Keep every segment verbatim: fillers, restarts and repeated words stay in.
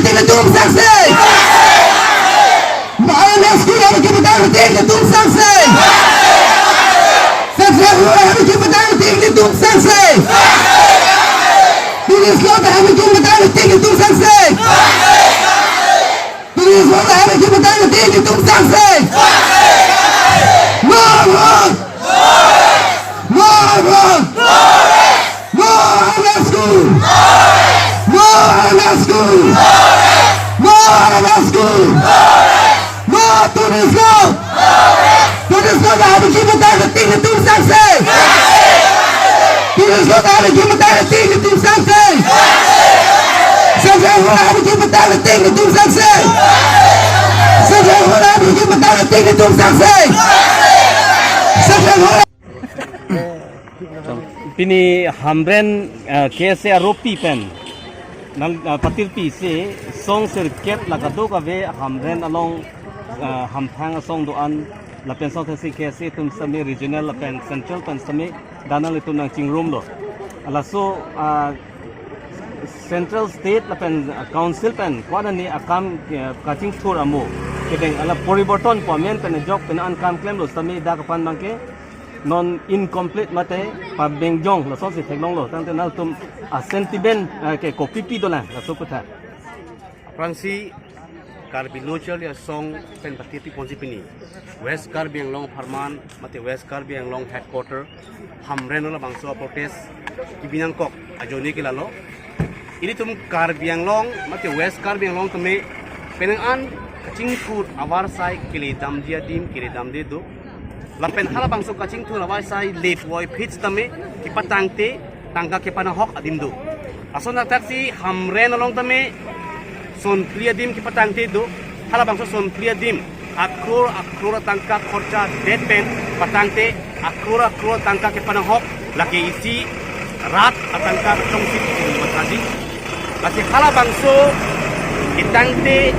nangji, netum sangse. Maharam school ahem kipu tang nangji, netum sangse. Sangse, ahem kipu tang nangji, netum sangse. Tourist lot ahem kipu tang nangji, netum sangse. Tourist lot ahem kipu tang nangji, netum sangse. Maharam! Maharam! Maharam school! Maharam school! Maharam school! Maharam school! Maharam school! Tourist lot ahem kipu tang nangji, netum sangse. Tourist lot ahem kipu tang nangji, netum sangse. Sangse, ahem kipu tang nangji, netum sangse. Sangse, ahem kipu tang nangji, netum sangse. Sangse. Pini Hamren, eh, K S A aropi pen nang, eh, patirpi si song sirkep la kadokave Hamren along, eh, hamphang asong do-an lapen song thesi K S A atum sitame regional lapen central pen sitame dak nanglitum nangchingrumlo. Laso, ah, central, state lapen, ah, council pen ko-an ani akam, eh, kachingthur amo kedeng ala poriborton pu amen pen ajok pen an kam klemlo sitame dak aphan abangke non incomplete mate pabengjong lasonsi theklonglo. Tangte nangtum a sentiment, eh, ke kopipi dolang laso aputhak? Aphrangsi Karbi Lo Charli Asong pen patirpi ponsi pini West Karbi Anglong apharman mate West Karbi Anglong headquarter Hamren labangso protest kebi nangkok ajoine ke lalo. Ilitum Karbi Anglong mate West Karbi Anglong tame penang an kachingthur avarsai keledamji adim, keledamde do. Lapen halabangso kachingthur avarsai le puvoiphit tame kepatangte tangka kepanahok adim do. Lason athaksi Hamren along tame sonphli adim kepatangte do. Halabangso sonphli adim akror akror tangka khorcha det pen patangte akror akror tangka kepanahok, lake isi rat atangka tongsi mathaji. Lasi halabangso ketangte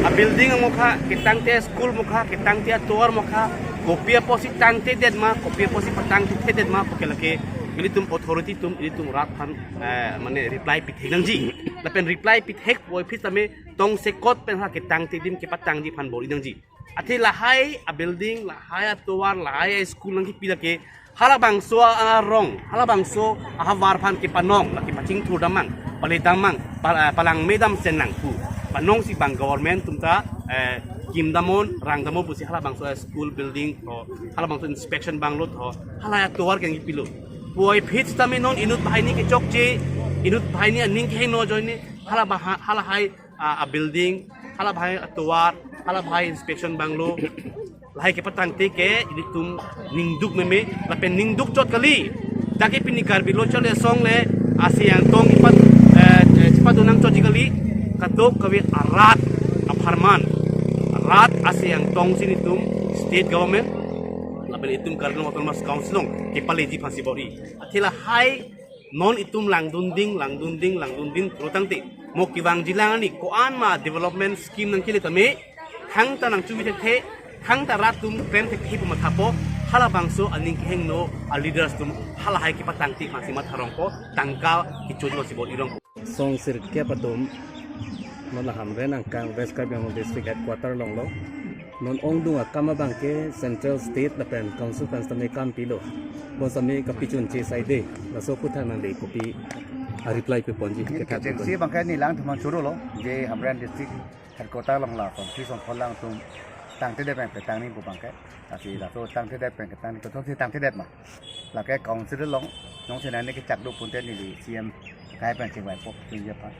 a building mokha, ketangte school mokha, ketangte atovar mokha, kopi apotsi tangtedet ma, kopi apotsi patangthedet ma, kopi lake ilitum authority atum, ilitum rat aphan, eh, mane reply pithek nangji. Lapen reply pithek puvoiphit tame tongsekot pen ha ketangte adim kepatangji aphan bor-i nangji. Athe lahai a building, lahai atovar, lahai a school nangkipi lake halabangso arong, halabangso ahavar aphan kepanong, lake pachingthur damnang, pale damnang, pa-, eh, palangme damsen nang pu. Panongsi bang government atum ta, eh, kim damnon, rang damnon pusi halabangso school building tho, halabangso inspection banglo tho, halahai atovar ke nangkipilo. Puvoiphit tame non inut banghini kechokche, inut banghini aning kehingno ajoine, hala baha-, halahai a, a building, halabahai atovar, halabahai inspection banglo, lahai kepatangte ke ilitum ningduk meme, lapen ningduk chot kali. Dak ke pini Karbi Lo Charli Asong le ase angtong ipat, eh, eh, chipat donang chotji kali, kadokave arat apharman, rat ase angtongsi ilitum state government lapen itum Karbi Anglong Autonomous Council along kepaleji aphansi bor-i. Athe lahai non itum langdunding, langdunding, langdunding pulotangte mo kevangjilang ani ko-an ma development scheme nangkele tame, thangta nangchumi thekthe, thangta rat atum klem thekthe pu mathapo, halabangso aning kehingno a leaders atum halahai kepatangte aphansi matharongpo, tangka kechoji aphansi bor-irongpo. Song sirkep atum non la Hamren angkang West Karbi Anglong District Headquarter alonglo. Non ongdung akam abangke central, state lapen council aphan sitame kam pilo. Bonsitame kapachunche saide. Laso aputhak nangli kopi a reply peponji? Neli kethak kechengsi peponji. Abangke neli langthu man chorolo, je Hamren District Headquarter along la songphli songpho lang atum tangtedet pen petang nangji pu abangke. Lasi laso tangtedet pen ketang nangji, kosonsi tangtedet ma? Lake council along jongsi nangli kechak do pute neli C M akai pen chingvaipo, chingvai aphan.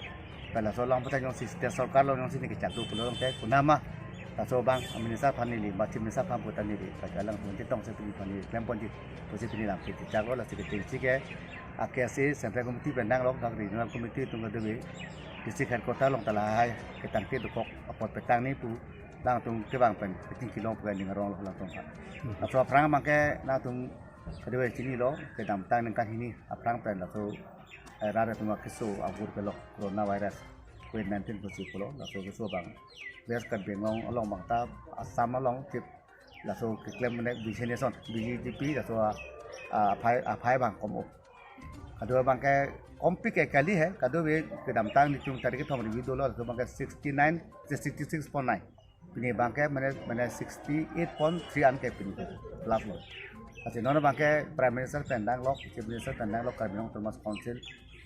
Pen laso along pute jongsi state sorkar along jongsi neli kechak do pulo tangte konat ma Laso abang minister aphan neli, ma Chief Minister aphan puta neli, kaki alangtum chetongsi pini aphan neli klemponji pusi pini lam kiti chaklo. Lasi kiti chike, a K S A Central Committee pen danglok, dak Regional Committee atum kadokave, District Headquarter along ta lahai ketangte dokok apot petang ni pu, alangtum kevang pen peting kilong pu ning arong lo alangtum ha. Laso aphrang abangke alangtum kadokave chinilo, kedamtang ningkan hini aphrang pen laso, eh, rat atum keso abur kelok coronavirus covid nineteen pusi pulo, laso keso abang West Karbi Anglong along abang ta Assam along chip laso keklem mane vaccination, V G T P, laso a, a, aphai, aphai abang kom-o. Kadokave abangke kompik ke kali he, kadokave kedamtang nelitum tarik kethom review dolo, laso abangke sixty nine, sixty six point nine. Pini abangke mane, mane sixty eight point three an ke pini ke plus lo. Lasi non abangke Prime Minister pen danglok, Chief Minister pen danglok, Karbi Anglong Autonomous Council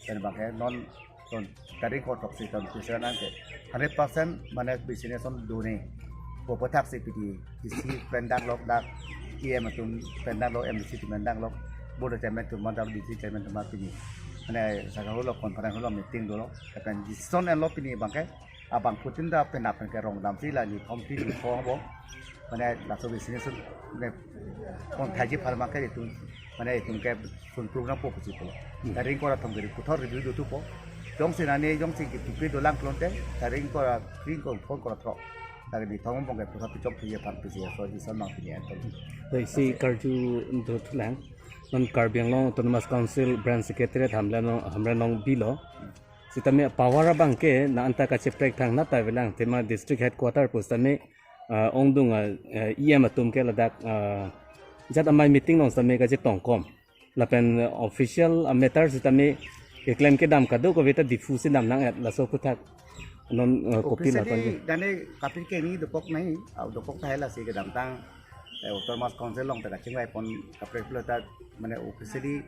pen abangke non, non tarik ingkoi throksi, tarik ingkoi throksi an ke hundred percent mane vaccination done. Pu aphuthak si pini D C pen danglok, dak E M atum pen danglok, M D C atum pen danglok, Board Chairman atum, mandal D C Chairman atum pini mane saka holo conference holo meeting dolo, lapen decision enlo pini abangke abangphutin ta penap pen ke rong damsi la nithom tin niphong bo. Mane laso vaccination mane pon thaiji aphan abangke itum, mane itum ke sun program po pusi pulo. Tarik ingkoi ra thom kiri puthot review dothupo. Jongsi nane jongsi kepupe dolang pulote, tarik ingkoi ra kre, ingkoi phongo, ingkoi ra throk, tarik nithom abangke puthot pichok thiji aphan pusi laso decision abang pini enlo. Lasi karju dothulang, non Karbi Anglong Autonomous Council Branch Secretariat Hamren along, Hamren along bilo. Sitame power abangke na anta kacheprek thangnat avelang, tema District Headquarter pusitame, ah, ongdung, ah, eh, E M atum ke ladak, ah, jat amei meeting along sitame kachetongkom. Lapen, eh, official, ah, matter sitame keklem kedam kadokave ta Diphu si dam nang-et, laso aphuthak non, eh, kopi la Officially tangke. Dane kapir ke ni dokok nai, ah, dokok tahai lasi kedamtang, eh, Autonomous Council along ta kachingvai pon kaprek pulo ta, mane officially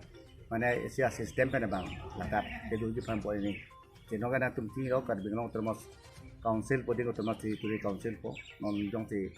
mane isi a system pen abang ladak kedoji aphan po ini. Cheno kana tum chini lo Karbi Anglong Autonomous Council po, ding Autonomous Territory Council po, non jongsi